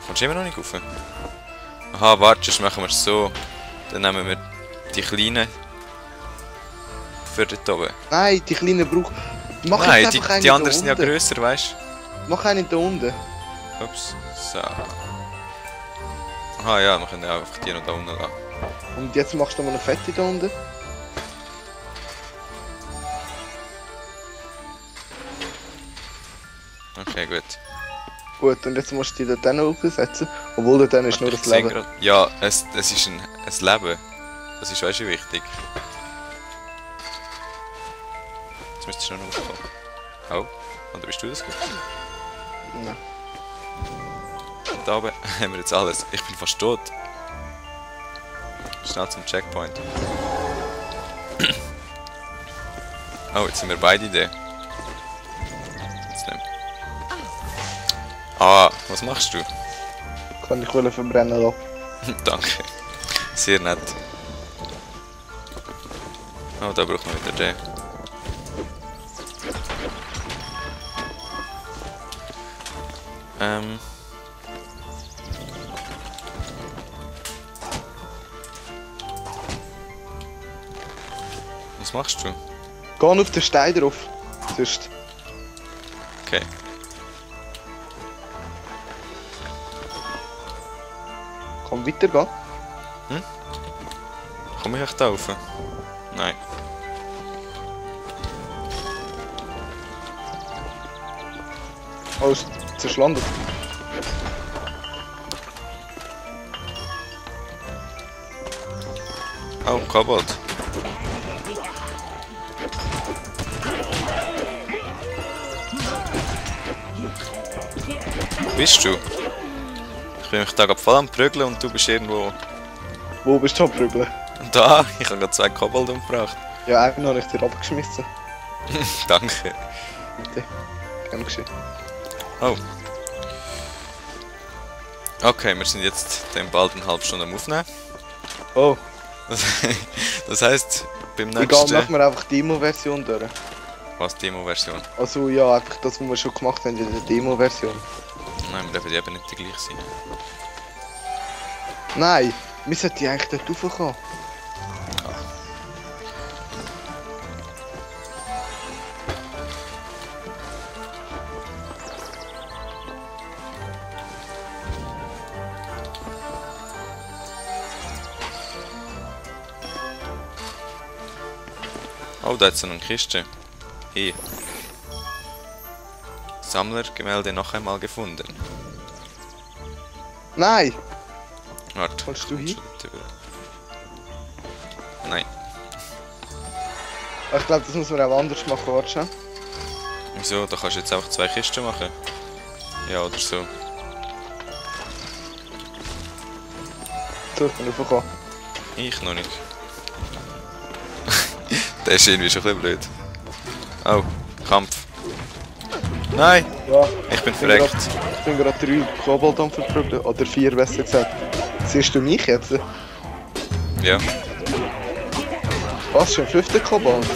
Kommst du immer noch nicht rauf? Aha, warte, sonst machen wir es so. Dann nehmen wir die kleinen für dort oben. Nein, die kleinen braucht. Mach Nein, jetzt einfach einen die anderen da sind ja unten. grösser, weißt Mach einen da unten. du? Ups. So. Aha, ja, wir können ja einfach die noch da unten lassen. Und jetzt machst du noch eine fette da unten. Okay, gut. Gut, und jetzt musst du die da noch aufsetzen. Obwohl da dann ist nur Ich das sehe Leben. grad- Ja, es ist ein Leben. Das ist weißt du wichtig. Jetzt müsstest du noch aufkommen. Oh, oder bist du das gut? Nein. Und da oben haben wir jetzt alles. Ich bin fast tot. Schnell zum Checkpoint. Oh, jetzt sind wir beide da. Jetzt nehmen. Ah, was machst du? Kann ich wohl verbrennen lassen. Danke. Sehr nett. Oh, da braucht man wieder den. Was machst du? Geh auf den Stein drauf. Sonst. Okay. Komm weitergehen. Komm ich echt da rauf? Nein. Oh, ist zerschlandet. Oh, Kobold. Bist du? Ich bin mich da gerade voll am Prügeln und du bist irgendwo... Wo bist du am Prügeln? Da, ich habe gerade 2 Kobold umgebracht. Ja, einen habe ich dir abgeschmissen. Danke. Bitte. Gern geschehen. Oh. Okay, wir sind jetzt dann bald eine halbe Stunde am Aufnehmen. Oh, Das heisst, beim egal, nächsten... machen wir einfach die Demo-Version durch. Was, Demo-Version? Also ja, einfach das, was wir schon gemacht haben in der Demo-Version. Nein, wir dürfen eben nicht die gleich sein. Nein, wir sollten eigentlich dort raufkommen. Oh, da hat es noch eine Kiste. Hier. Sammlergemälde noch einmal gefunden. Nein! Warte. Kannst du hin? Nein. Ich glaube, das muss man auch anders machen, warte schon. Wieso? Da kannst du jetzt einfach 2 Kisten machen. Ja, oder so. So, ich bin raufgekommen. Ich noch nicht. Der ist irgendwie schon ein bisschen blöd. Oh, Kampf. Nein! Ja, Ich bin verreckt. Ich bin gerade 3 Kobold am verprügeln. Oder 4 besser gesagt. Siehst du mich jetzt? Ja. Was, schon 5. Kobold?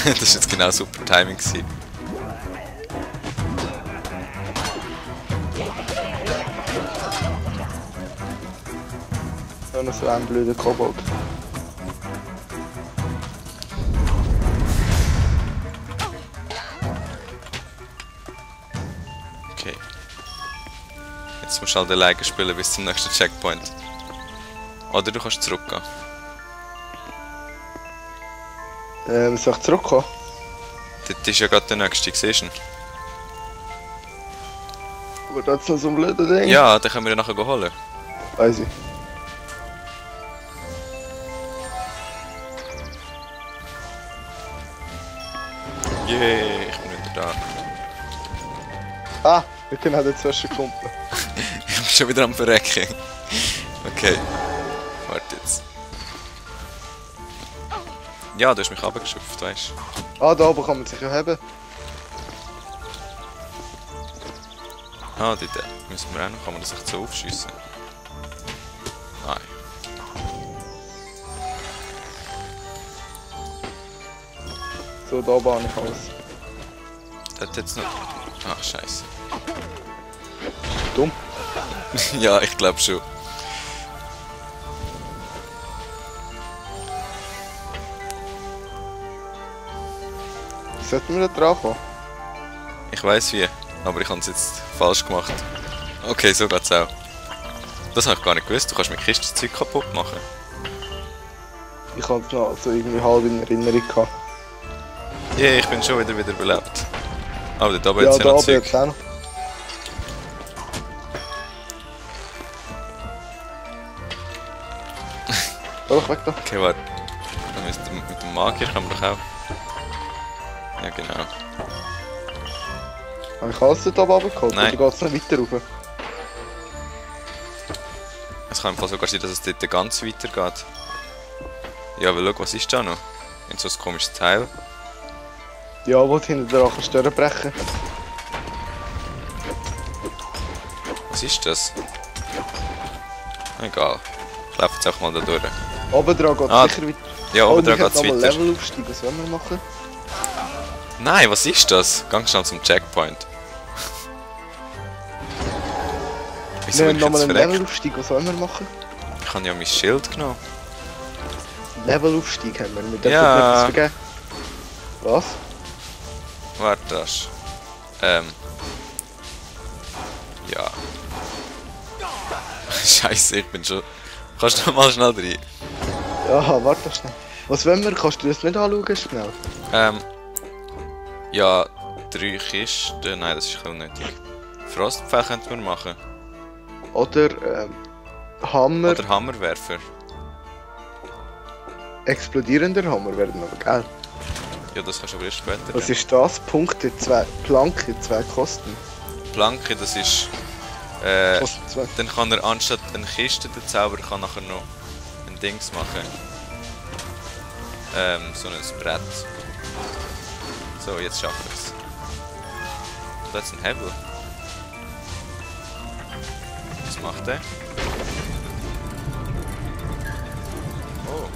Das war jetzt genau super Timing gewesen. Ja, noch so ein blöder Kobold. Okay. Jetzt musst du halt alleine spielen bis zum nächsten Checkpoint. Oder du kannst zurückgehen. Soll ich zurückkommen? Dort ist ja gerade der nächste, siehst du ihn? Aber da ist noch so ein blöder Ding. Ja, den können wir ja nachher holen. Weiss ich. Yay, ich bin wieder da. Ah, wir können halt jetzt zwischen Kumpel. Ich bin schon wieder am Verrecken. Okay. Warte jetzt. Ja, du hast mich runtergeschupft, weißt du. Ah, da oben kann man sich ja haben. Ah, dort müssen wir auch noch. Kann man das echt so aufschiessen? Nein. So, da oben habe ich alles. Dort jetzt noch. Ach, scheiße. Dumm. Ja, ich glaube schon. Sollten wir da drauf kommen? Ich weiß wie, aber ich habe es jetzt falsch gemacht. Okay, so geht's auch. Das habe ich gar nicht gewusst, du kannst mit Kistenzeug kaputt machen. Ich habe es noch so irgendwie halb in Erinnerung gehabt. Ja, ich bin schon wieder belebt. Aber da oben Ja, jetzt ja da noch oben Zeug. jetzt auch noch. Geh doch weg da. Okay, warte. Mit dem Magier kann man doch auch. Ja, genau. Habe ich alles dort oben runtergeholt? Nein. Oder geht es noch weiter rauf? Es kann im Fall sogar sein, dass es dort ganz weiter geht. Ja, aber schau, was ist da noch? In so ein komisches Teil. Ja, wo du hinter der Rache Stören brechen. Was ist das? Egal. Ich laufe jetzt auch mal da durch. Oben dran geht es sicher weiter. Ja, Oh, oben dran wir geht's können nochmal weiter. Level aufsteigen, was wollen wir machen? Nein, was ist das? Ganz schnell zum Checkpoint. Wieso Wir bin haben ich nochmal jetzt einen verreckt? Levelaufstieg, was wollen wir machen? Ich habe ja mein Schild genommen. Levelaufstieg haben wir, wir dürfen Ja. nicht etwas vergeben. Was? Warte, das. Ja. Scheiße, ich bin schon. Kannst du mal schnell rein? Ja, warte schnell. Was wollen wir? Kannst du das nicht anschauen, schnell? Ja, 3 Kisten. Nein, das ist ein bisschen unnötig. Frostpfeil könnten wir machen. Oder Hammer, Oder Hammerwerfer. explodierender Hammer werden aber geil. Ja, das kannst du aber erst später. Was ist das? Punkte 2, Planke 2 Kosten. Planke, das ist. Kosten 2. Dann kann er anstatt eine Kiste, der Zauberer kann nachher noch ein Dings machen. So ein Brett. So, jetzt schafft er es. Da ist ein Hebel. Was macht der? Oh.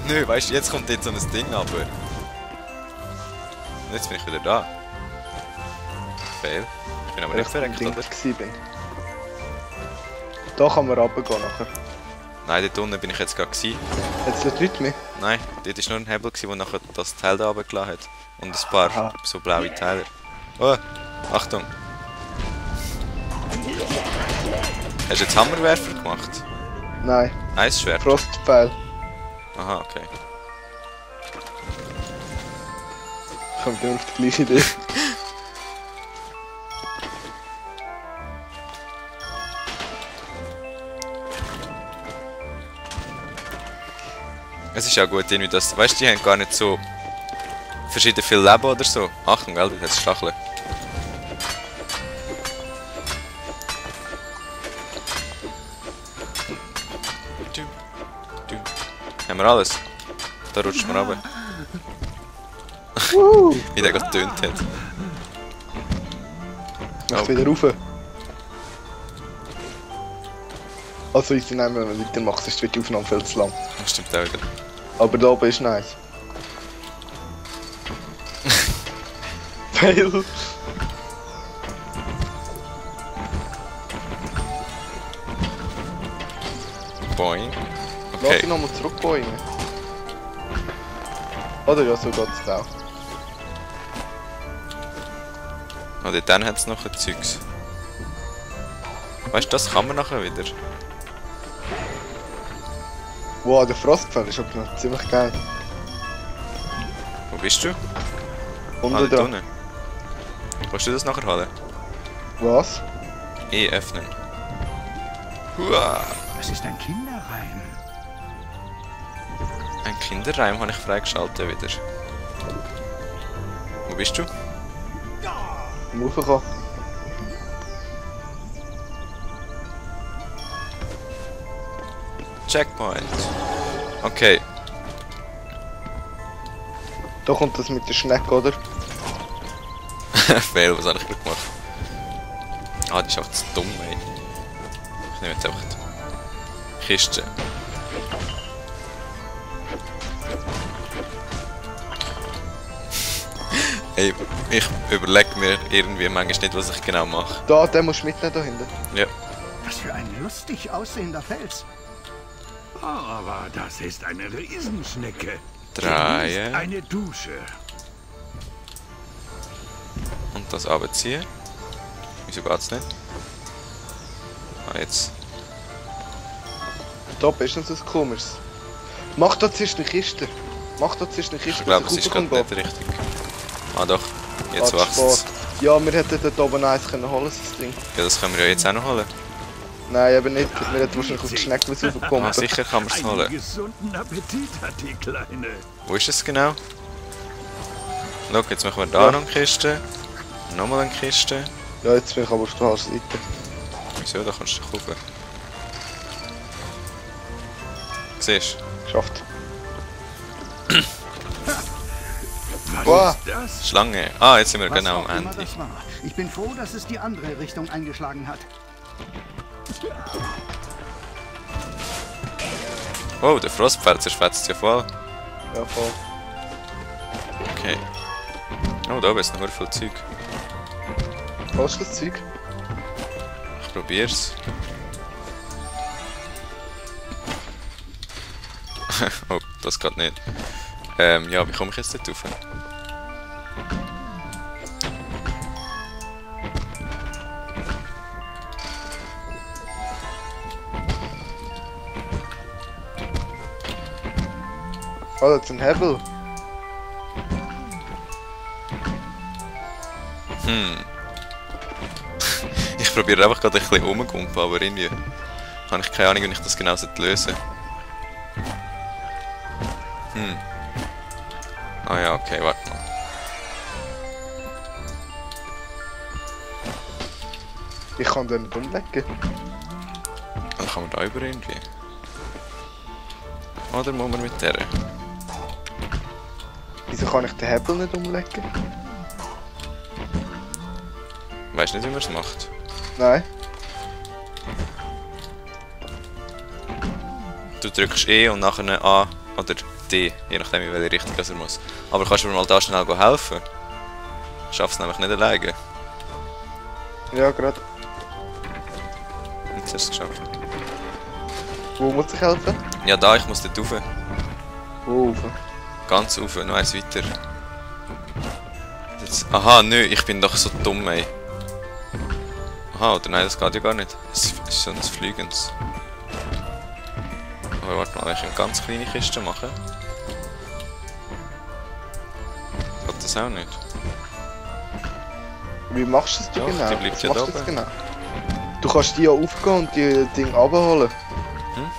Nö, weißt du, jetzt kommt jetzt so ein Ding aber. Und jetzt bin ich wieder da. Fail. Ich bin aber nicht verreckt, Ding oder? bin. Da kann man runtergehen nachher. Nein, dort unten bin ich jetzt gerade gewesen. Jetzt nicht Leute mehr. Nein, dort war nur ein Hebel, der nachher das Teil da runtergelassen hat. Und ein paar Aha. so blaue Teile. Oh, Achtung! Hast du jetzt Hammerwerfer gemacht? Nein, Eisschwert? Frostpfeil. Aha, okay. Kommt immer auf die gleiche Idee. Es ist ja gut, irgendwie das. Weißt du, die haben gar nicht so verschieden viel Leben oder so. Achtung, gell, du hast Stacheln. Haben wir alles? Da rutscht man runter. Wie der gerade getönt hat. Mach wieder rauf. Also ich nehme, wenn wir weitermachen, sonst wird die Aufnahme viel zu lang. Das stimmt auch wieder. Aber da oben ist nice. Fail. Boing. Lass Okay. ihn nochmal zurückbeugen. Oder ja, so geht's auch. Und dann hat es noch ein Zeugs. Weißt du, das kann man nachher wieder. Wow, der Frostpfeil ist aber noch ziemlich geil. Wo bist du? Unten dort dran. unten. Kannst du das nachher holen? Was? E öffnen. Hua. Es ist ein Kinderreim. Ein Kinderreim habe ich freigeschaltet wieder. Wo bist du? Am Raufkommen. Checkpoint. Okay. Da kommt das mit der Schnecke, oder? Fail, was habe ich gerade gemacht? Ah, die ist auch zu dumm, ey. Ich nehme jetzt einfach die Kiste. Ey, ich überlege mir irgendwie manchmal nicht, was ich genau mache. Da, den musst du mitnehmen da hinten. Ja. lustig aussehender Fels. Aber das ist eine Riesenschnecke. Drehen. Eine Dusche. Und das abziehen. Wieso geht's nicht? Ah, jetzt. Top, ist das was Komisches? Mach da zuerst eine Kiste. Mach da zuerst eine Kiste. Ich glaube, dass es ich ist gerade raufkomme. nicht richtig. Ah doch, jetzt Ah, wächst zu es. spät. Ja, wir hätten dort oben eins können holen, das Ding. Ja, das können wir ja jetzt auch noch holen. Nein, eben nicht. Wir hätten wahrscheinlich auf die Schnecke raufgekommen. Ah, sicher kann man es Einen holen. gesunden Appetit hat die Kleine. Wo ist es genau? Schau, jetzt machen wir da Ja. noch eine Kiste. Nochmal eine Kiste. Ja, jetzt bin ich aber auf der Seite. Wieso? Da kannst du dich kaufen. Siehst Geschafft. Was Wow. ist das? du? Schlange. Ah, jetzt sind wir Was genau am auch immer Ende. das war. Ich bin froh, dass es die andere Richtung eingeschlagen hat. Oh, der Frostpfeil zerfetzt ja voll. Ja, voll. Okay. Oh, da oben ist noch viel Zeug. Was ist das Zeug? Ich probier's. Oh, das geht nicht. Ja, wie komme ich jetzt dort rauf? Oh, das ist ein Hebel. Ich probiere einfach gerade ein bisschen rumgumpen, aber irgendwie habe ich keine Ahnung, wie ich das genau lösen sollte. Ah ja, okay, warte mal. Ich kann den nicht umlegen. Dann kann man da über irgendwie. Oder muss man mit der? Wieso kann ich den Hebel nicht umlegen? Weißt nicht, wie man es macht? Nein. Du drückst E und nachher A oder D, je nachdem in welche Richtung er muss. Aber kannst du mir mal da schnell helfen? Ich schaff's nämlich nicht alleine. Ja, gerade. Jetzt hast du es geschafft. Wo muss ich helfen? Ja, da, ich muss dort rauf. Wo rauf? Ganz rauf, noch eins weiter. Jetzt, aha, nö, ich bin doch so dumm, ey. Aha, oder nein, das geht ja gar nicht. Es ist so ein Fliegens. Aber warte mal, wenn ich eine ganz kleine Kiste mache. Geht das auch nicht? Wie machst du das Doch, genau? die bleibt Was ja machst da du jetzt oben. genau? Du kannst die ja aufgehen und die Ding abholen. Hm?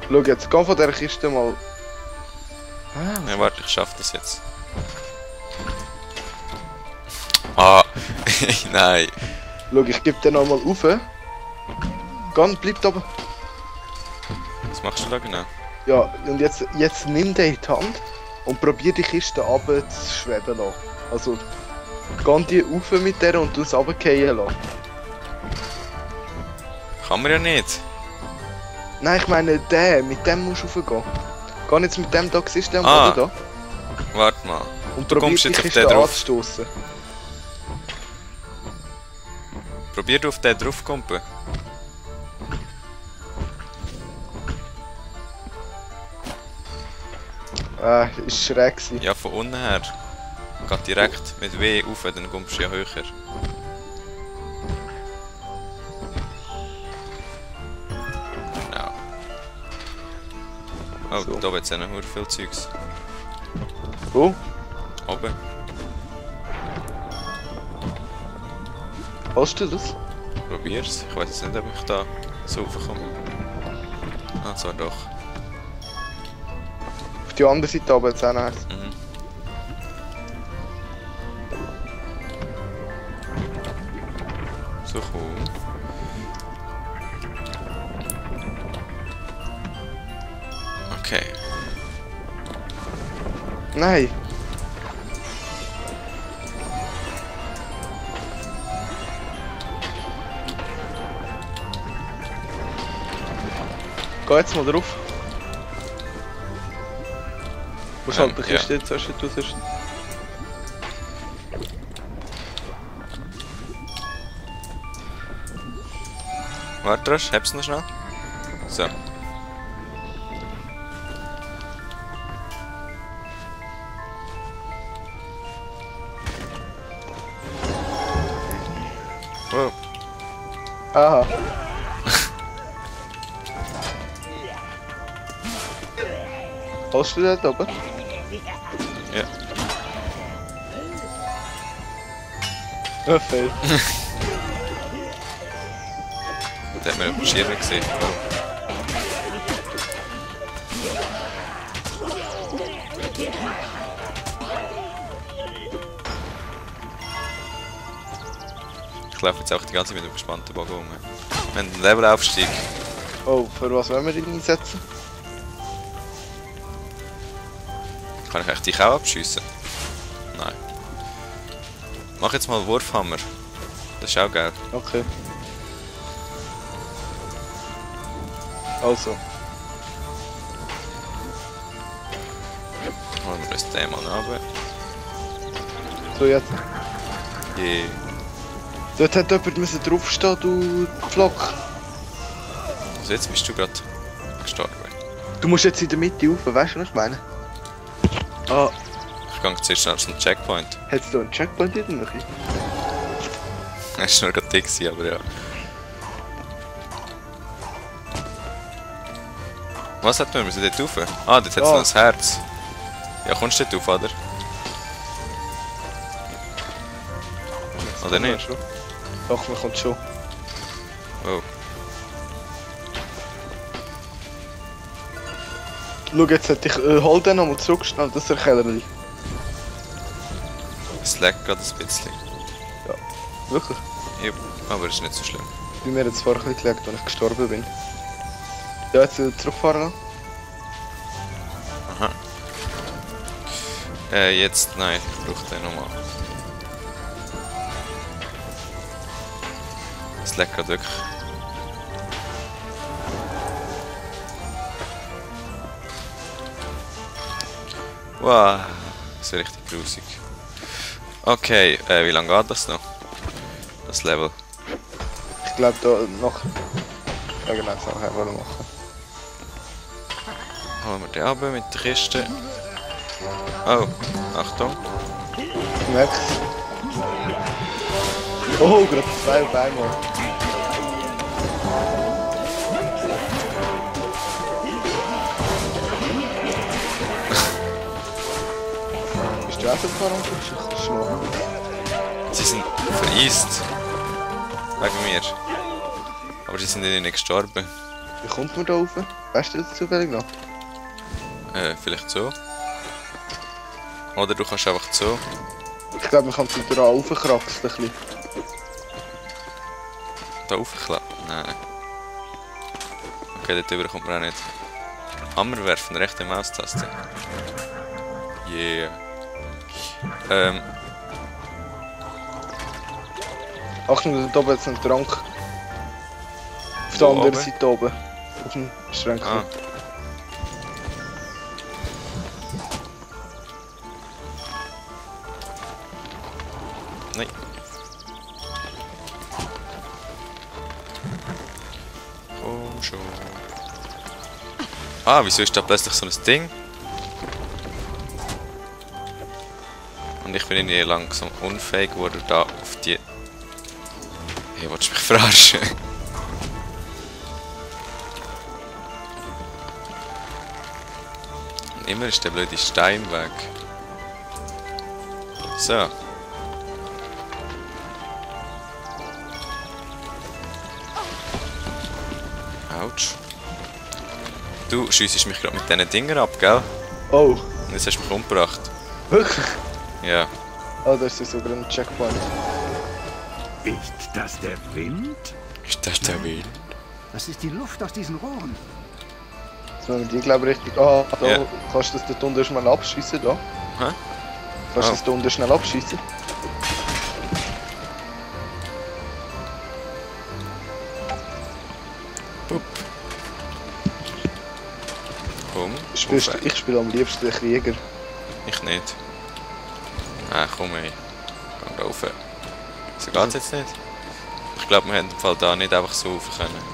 Schau jetzt, geh von dieser Kiste mal. Ah, Ja, warte, ich schaff das jetzt. Ah, nein. schau, ich gebe den nochmal rauf. Geh, bleib oben. Was machst du da genau? Ja, und jetzt nimm den in die Hand und probier die Kiste runter zu schweben lassen. Also, geh die rauf mit der und du es runterfallen lassen. Kann man ja nicht. Nein, ich meine den, mit dem musst du raufgehen. Geh jetzt mit dem da, siehst du den Ah. Boden da? Warte mal. Und Du probier kommst die jetzt auf Kiste den drauf. anzustoßen. Probier du auf den draufkumpen. Ist schräg gewesen. Ja, von unten her. Geht direkt mit W auf, dann kommst du ja höher. Genau. Oh, So. da oben sind noch viel Zeugs. Wo? Oben. Hast du das? Probier's. Ich weiß jetzt nicht, ob ich da so raufkomme. Ah, zwar doch. Auf die andere Seite aber jetzt auch noch eins. Mhm. So cool. Okay. Nein! Geh jetzt mal drauf. Musst halt die Ja. Kiste jetzt erst tun. Warte, Rosch, hab's noch schnell. So. Wow. Aha. Hast du dort oben? Ja. Ja, fail. Der hat mir auf dem Schirm gesehen. Ich laufe jetzt auch die ganze Zeit mit dem gespannten Bogen rum. Wir haben einen Levelaufstieg. Oh, für was wollen wir ihn einsetzen? Kann ich eigentlich dich auch abschiessen? Nein. Mach jetzt mal Wurfhammer. Das ist auch geil. Okay. Also. Holen wir uns den mal runter. So jetzt. Yeah. Dort hätte jemand müssen draufstehen, du Flock. Also jetzt bist du gerade gestorben. Du musst jetzt in der Mitte rauf, weißt du, was ich meine? Ah, Ich gehe zuerst schnell zum Checkpoint. hättest du einen Checkpoint in der Nähe? Das war nur gerade dick, aber ja. Was hat man? Wir sind dort rauf? Ah, dort hat es noch ein Herz. Ja, kommst du dort rauf, oder? Oder nicht? Schon. Doch, man kommt schon. Oh. Schau, jetzt hätte ich... hol den nochmal zurück, schnell, das Erkellerli. Es leckt gerade ein bisschen. Wirklich? Ja, aber ist nicht so schlimm. Bei mir hat es vorher ein bisschen gelegt, als ich gestorben bin. Ja, jetzt zurückfahren lassen. Aha. Jetzt, nein, ich brauche den nochmal. Es leckt gerade wirklich. Wow, das ist richtig grusig. Okay, wie lange geht das noch? Das Level. Ich glaube, da noch... Ja genau, das nachher wollen machen. Holen wir den ab mit der Kiste. Oh, Achtung. Du merkst. Oh, gerade 2 auf einmal. Bist du auch gefahren? Sie sind vereist. Wegen mir. Aber sie sind nicht gestorben. Wie kommt man da rauf? Weißt du das zufällig noch? Vielleicht so. Oder du kannst einfach so. Ich glaube, man kann sich da raufkraxeln ein bisschen. Da raufklappen? Nein. Okay, dort drüber kommt man auch nicht. Hammer werfen, rechte Maustaste. Yeah. Achtung, da oben ist ein Trank. Auf der Wo anderen oben? Seite oben. Auf dem Schränkchen. Ah. Nein. Komm schon. Ah, wieso ist da plötzlich so ein Ding? Und ich bin irgendwie langsam unfähig geworden, da auf die... Hey, willst du mich verarschen? Und immer ist der blöde Stein weg. So. Autsch. Du schiessest mich gerade mit diesen Dingern ab, gell? Oh, Und jetzt hast du mich umgebracht. wirklich? Ja. Ah, das ist sogar ein Checkpoint. Ist das der Wind? Ist das der Wind? Das ist die Luft aus diesen Rohren. Jetzt müssen wir die, glaube ich, richtig... Ah, da Ja. kannst du das dort unten schnell abschießen, da. Hä? Kannst du Oh. das da unten schnell abschießen? Komm. Spielst, rauf. ich spiele am liebsten den Krieger. Ich nicht. Ah, komm ey. Geh da rauf. Wieso geht's jetzt nicht? Ich glaube, wir hätten im Fall da nicht einfach so rauf können.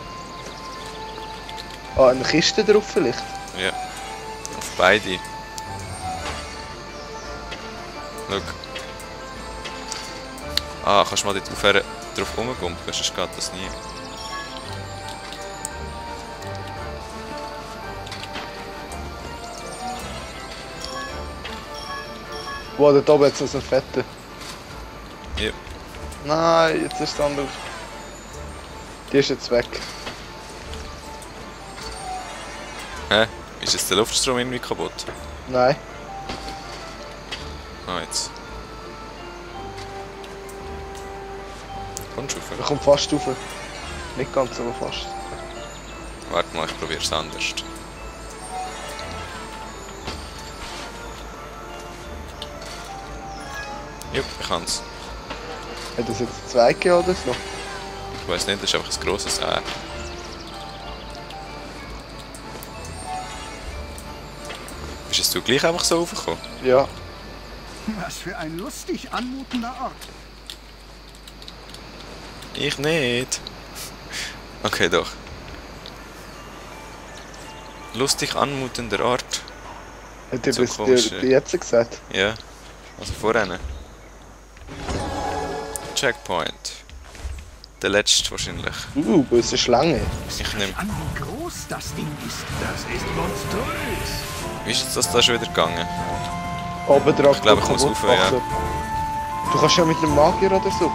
Ah, eine Kiste drauf vielleicht? Ja. Auf beide. Schau. Ah, kannst du mal dort aufhören, drauf rumgumpen, sonst geht das nie. Wow, da oben jetzt so ein Fetter. Ja. Nein, jetzt ist es anders. Die ist jetzt weg. Hä? Ist jetzt der Luftstrom irgendwie kaputt? Nein. Ah, jetzt. Kommst du Er rauf? kommt fast rauf. Nicht ganz, aber fast. Warte mal, ich probier's anders. Jupp, ich kann's. Hat das jetzt 2 gegeben oder so? Ich weiß nicht, das ist einfach ein grosses R. Bist jetzt du gleich einfach so raufgekommen? Ja. Was für ein lustig anmutender Ort. Ich nicht. Okay, doch. Lustig anmutender Ort. Hat er So das komisch, dir jetzt gesagt? Ja. Also vorrennen. Checkpoint. Der letzte wahrscheinlich. Böse Schlange. Ich nehme. An, wie groß das Ding ist. Das ist monströs. Wie ist jetzt das da schon wieder gegangen? Oben drauf. Ich glaube, ich muss kaputt rauf, ja. machen. Du kannst ja mit einem Magier oder so.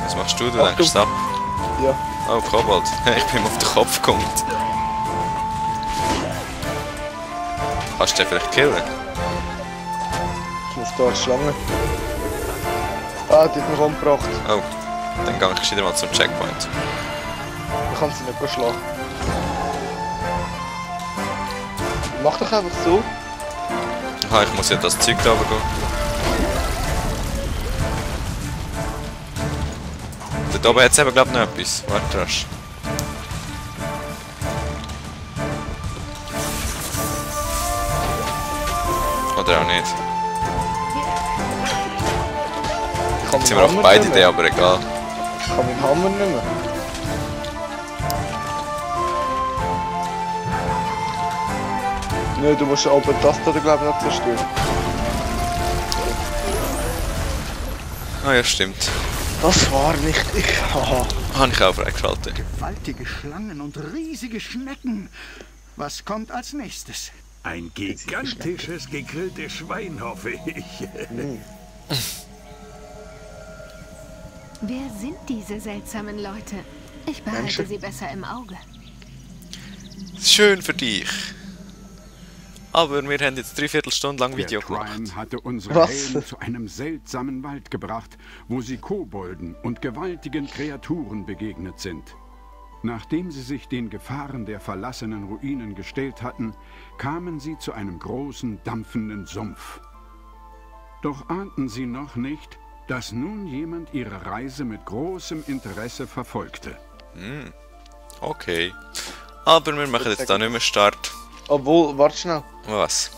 Was machst du? Du Achtung. lenkst ab. Ja. Oh, Kobold. Ich bin ihm auf den Kopf gekommen. Kannst du den vielleicht killen? Ich muss da eine Schlange. Ah, die hat mich umgebracht. Oh. Dann gehe ich wieder mal zum Checkpoint. Ich kann sie nicht schlagen. Mach doch einfach so. Aha, ich muss ja das Zeug da gehen. Dort oben hat es eben, glaube ich, noch etwas. Warte rasch. Oder auch nicht. Ich kann Jetzt sind meinen wir auf Hammer beide nicht Ideen, mehr. aber egal. Ich kann meinen Hammer nicht mehr. Nö, du musst oben das da, glaube ich, noch zerstören. Ah ja, stimmt. Das war nicht ich. Haha. Habe ich auch freigeschaltet. Gewaltige Schlangen und riesige Schnecken. Was kommt als nächstes? Ein gigantisches gegrilltes Schwein, hoffe ich. Wer sind diese seltsamen Leute? Ich behalte Menschen. sie besser im Auge. Schön für dich. Aber wir haben jetzt 3/4 Stunde lang Video Der gemacht. Trine hatte unsere Was? Helden zu einem seltsamen Wald gebracht, wo sie Kobolden und gewaltigen Kreaturen begegnet sind. Nachdem sie sich den Gefahren der verlassenen Ruinen gestellt hatten, kamen sie zu einem großen, dampfenden Sumpf. Doch ahnten sie noch nicht, dass nun jemand ihre Reise mit großem Interesse verfolgte. Okay. Aber wir machen jetzt da nicht mehr Start. Obwohl, warte schnell. Was?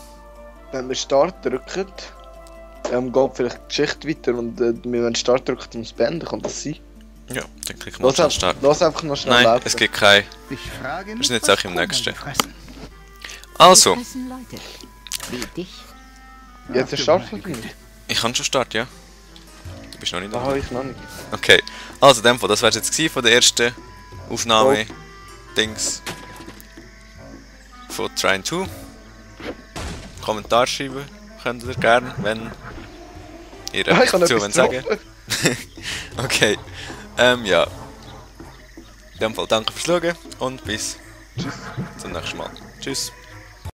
Wenn wir Start drücken, geht vielleicht die Geschichte weiter und wir wenn Start drücken, um es beenden, kann das sein? Ja, dann klicken wir mal Start. Lass einfach noch schnell Nein, laufen. es gibt kein. Ich frage Wir mich, sind jetzt was auch im Kobolde nächsten. fressen. Also, Fressen Leute. Wie dich. Jetzt Ach, ist du Start meine von dir. Güte. ich kann schon starten, ja? Du bist noch nicht Ah, da. ich noch nicht. Okay, also in dem Fall, das wäre jetzt gewesen von der ersten Aufnahme. Dings. Von Trine 2. Kommentar schreiben könnt ihr gerne, wenn ihr Ah, ich kann dazu etwas sagen. getroffen. Okay, ja. In dem Fall danke fürs Schauen und bis zum nächsten Mal. Tschüss.